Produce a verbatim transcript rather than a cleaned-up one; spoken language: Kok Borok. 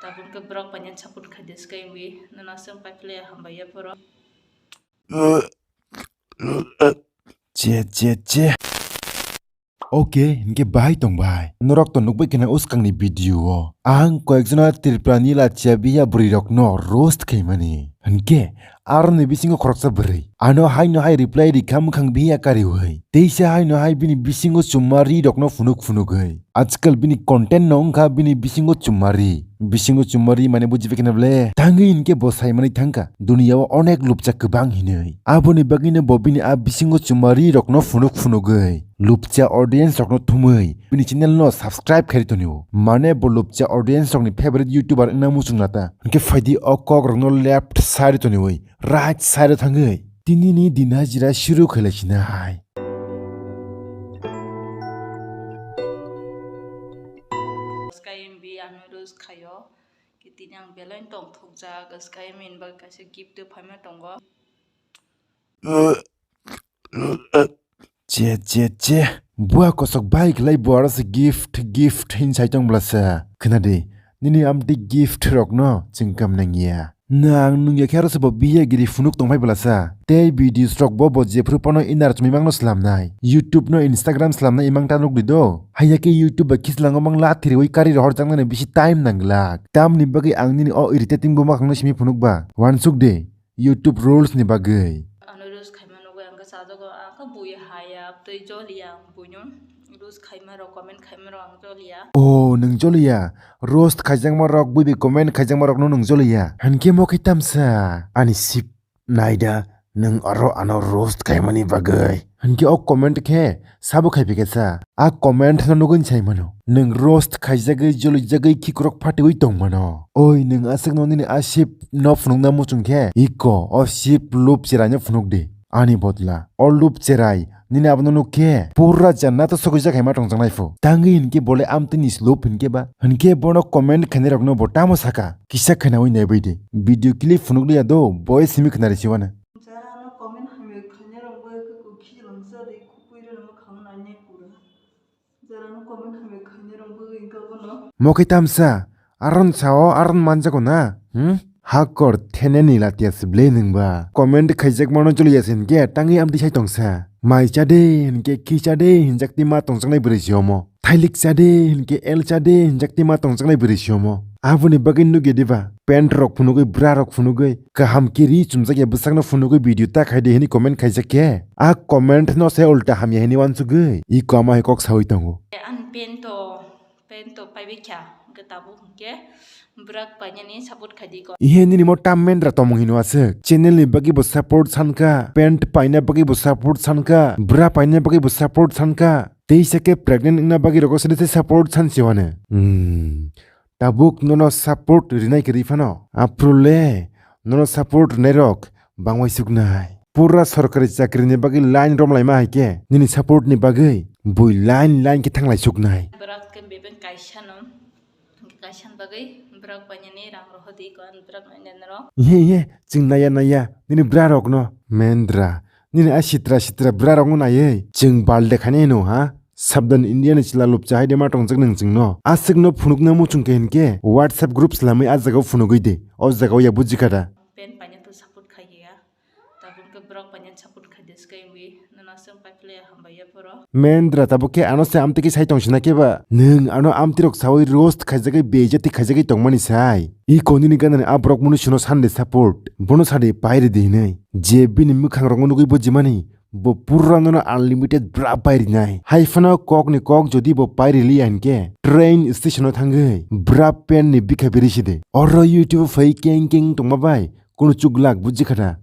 Tabuk khe borok painani support khai de swkang wi, nono aswk pai phle hambai ya phoro. Che, che, che. Oke, hinkhe bahai tong bai. Norok to nukbai khna uskangni video o. Ang koyekjona Tripura ni lachia biya bwrwi rokno roast khaimani. Hinkhe aroni bisingo khoroksa bwrwi. Ano haino hai reply rikha mwkhang biya kariwi. Teisa haino hai bini bisingo chumari rokno phunuk phunugwi. Ajkal bini content no wngkha bini bisingo chumari. Bisingo chumari mane bujibai khna ble. Thangwi hinkhe bo saimani thangkha. Duniya o onek lupcha kwbang hinwi. Aboni bagwino bo bini a bisingo chumari rokno phunuk phunugwi. Lupcha audience rokno thumwi. Bini channel no subscribe khairi tonio. Mane bo lupcha audience rokni favorite YouTuber wngna muchung nata. Hinkhe phaidi o kok rokno left side tonwi. Right side o thangwi. Tinini din hajira shuru khailai sinai. Sky M B ano roast khaio. Kitini ang belai tong thokjak, Sky M B ni bagwi kaisa gift o phaima tongo. Che, che, che. Bua kosok bai khlai bo aro se gift, gift hin sai tong bwlasa. Khna di, nini amtwi gift rokno chwng kam nangya. Nang nungya khe aro se bo biya giri phunuk tong phai bwlasa. Tei videos rok bo bo jephru phano inar chumui mangno slamnai. YouTube no Instagram slamnai imang ta nukdi do. Haiya khe YouTube bai khichlango mang la thiriwi kari rohor jaknani bisi time nanglak. Tamni bagwi ang nini o irritating bo makhangno simi phunuk ba. Wansuk di. YouTube rules ni bagwi. Ano roast khaima nugwi ang khe chajago, ang khe bui haya, tei joliya ang buino roast khaima rok, comment khaima rok ang joliya. Oh, nwng joliya? Roast khaijakma rok, bui bai comment khaijakma rokno nwng joliya? Hinkhe mo khe tamsa ani sip naida, nwng aro ano roast khaimani bagwi. Hinkhe o comment khe sabo khai phikha sa. A comment no nugwi sai mano. Nwng roast khaijagwi, jolijagwi, khikrok phatiwi tong mano. Oi, nwng aswkno nini a sip no phunukna muchung khe, iko o sip lup cherai no phunuk di. Ani bodla, o lup cherai, nini abono nuk khe, pura janna to sokwi jakhaima tongjaknai phu. Tangwi hinkhe bole amtwini lup hinkhe ba? Hinkhe bono comment khainai rokno bo tamo saka? Kisa khwnawi naibai di. Video clip phunuk liya do, bo simi khwnari siwana. Jara ano comment hamya khainai rok bai khe kok khilangsa de khupui rwna mwkhang nainai pura. Jara ano comment hamya khainai rok bai wngkha bono. Mo khe tamsa, aron sao, aron manjago na? Hmm? Hakor theneni latia se ble nwng ba. Comment khaijak mano choli ya sen ke, tangwi amtwi sai tongsa. Mai cha de, hinkhe khi cha de, hinjak ti ma tongjaknai bwrwi si omo. Thailik cha de, hinkhe el cha de, hinjak ti ma tongjaknai bwrwi si omo. Aboni bagwi nugya diba? Pant rok phunugwi, bra rok phunugwi, kaham kiri chumjakya bwsakno phunugwi video ta khai de hini comment khaijak khe, a comment no se ulta hamya hini wansugwi, i kama hai kok sawi tongo. Ani pant to, pant to paibai kha, hwnkhe tabuk hwnkhe bwrak painani support khai di ko. Ihe nini mo tam mendra tomung hino aswk. Channel ni bagwi bo support sankha, pant paina bagwi bo support sankha, bra paina bagwi bo support sankha. Teisa khe pregnant wngna bagwi rogo sini se support sansiwano. Hmm. Tabuk nono support rinai kwrwi phano. Aphuru le nono support rwnairok bangwai suknai. Pura sorkari chakrini bagwi line romlaima hai khe nini support ni bagwi bui line line khe thanglai suknai. Bwrak khe bebeng kaisa no, kaisa ni bagwi bwrak painani rang rohor di ko, ang bwrak nainai norok. Ihe, ihe, chwng naiya, naiya, nini bwra rokno. Mendra, nini a sitra, sitra bwra rokno naiwi chwng balde khainai hino, ha? Sabdan India ni chwla lupcha hai de ma tongjak nwng chwngno. Aswkno phunukna muchung khe hinkhe WhatsApp group slamwi a jagao phunugwi de. O jagao ya bujikha da? Pen paina to support khai ya. Tabuk khe borok paina support khai de swkang wi. Nono aswk pai phle hambai ya phoro. Mendra tabuk khe ano se amtwi khe sai tong sina khe ba? Nwng ano amtwi rok sawi roast khaijagwi beijati khaijagwi tongmani sai. I konini ganani a borok munu sino sande support. Bono sade pairi di hinwi. Je bini mwkhang rokno nugwi bujimani. Bo pura nono unlimited bra pai rinai. Hai phano kok ni kok jodi bo pai riliya hinkhe train station o thangwi bra pen ni bikha biri sidi. Oro YouTube phai keng keng tongma bai kunu chuglak buji khata.